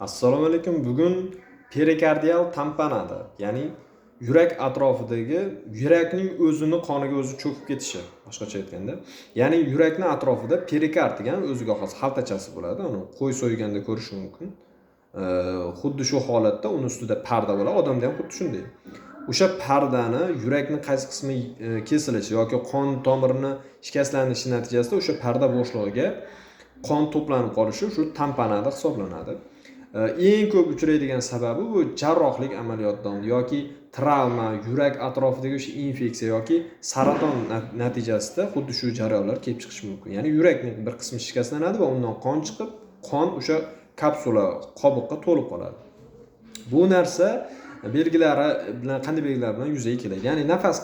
Assalomu alaykum. Bugun perikardial tamponada, ya'ni yurak atrofidagi yurakning o'zini qoniga o'zi cho'kib ketishi, boshqacha aytganda, ya'ni yurakni atrofida perikard degan o'ziga xos xaltachasi bo'ladi. Uni qo'y so'yganda ko'rish mumkin. Xuddi shu holatda uni ustida parda bo'ladi. Odamda ham xuddi shunday. O'sha pardani yurakni qaysi qismi kesilishi yoki qon tomirini shikastlanishi natijasida o'sha parda bo'shlig'iga qon to'planib qolishi shu tamponada hisoblanadi. Eng ko'p uchraydigan sababi bu jarrohlik amaliyotidan yoki travma, yurak atrofidagi o'sha infeksiya yoki saraton natijasida xuddi shu jarayonlar kelib chiqishi mumkin. Ya'ni yurakning bir qismi shikastlanadi va undan qon chiqib, qon o'sha kapsula, qobiqqa to'lib qoladi. Bu narsa belgilari bilan, qanday belgilar bilan yuzaga keladi? Ya'ni nafas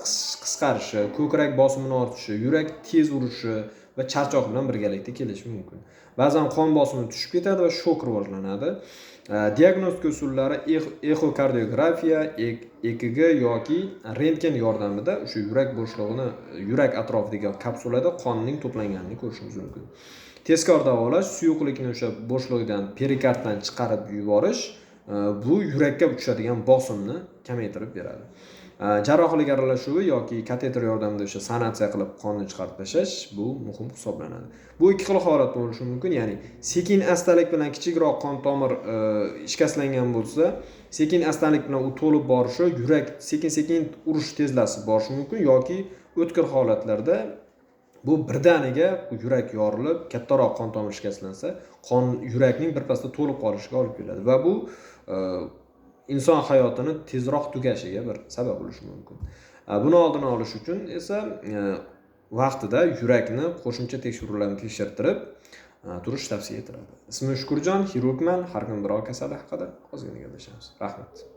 qisqarishi, ko'krak bosimini ortishi, yurak tez urishi va charchoq bilan birgalikda kelishi mumkin. Ba'zan qon bosimi tushib ketadi va shok rivojlanadi. Diagnostika usullari exokardiografiya, EKG yoki rentgen yordamida o'sha yurak bo'shlig'ini, yurak atrofidagi kapsulada qonning to'planganini ko'rishimiz mumkin. Tezkor davolash suyuqlikni o'sha bo'shliqdan, perikarddan chiqarib yuborish, bu yurakka tushadigan bosimni kamaytirib beradi. Jarrohlik aralashuvi yoki kateter yordamida o'sha sanatsiya qilib qonni chiqarib tashlash bu muhim hisoblanadi. Bu ikki xil holat bo'lishi mumkin, ya'ni sekin astalik bilan kichikroq qon tomir shikastlangan bo'lsa, sekin astalik bilan u to'lib borishi, yurak sekin sekin urish tezlashib borishi mumkin yoki o'tkir holatlarda bu birdaniga yurak yorilib, kattaroq qon tomir shikastlansa, qon yurakning birpasda to'lib qolishiga olib keladi va bu inson hayotini tezroq tugashiga bir sabab bo'lishi mumkin. Buni oldini olish uchun esa vaqtida yurakni qo'shimcha tekshiruvlarni tekshirtirib turish tavsiya etiladi. Ismim Shukurjon, xirurgman. Har kun biror kasallik haqida ozgina gaplashamiz. Rahmat.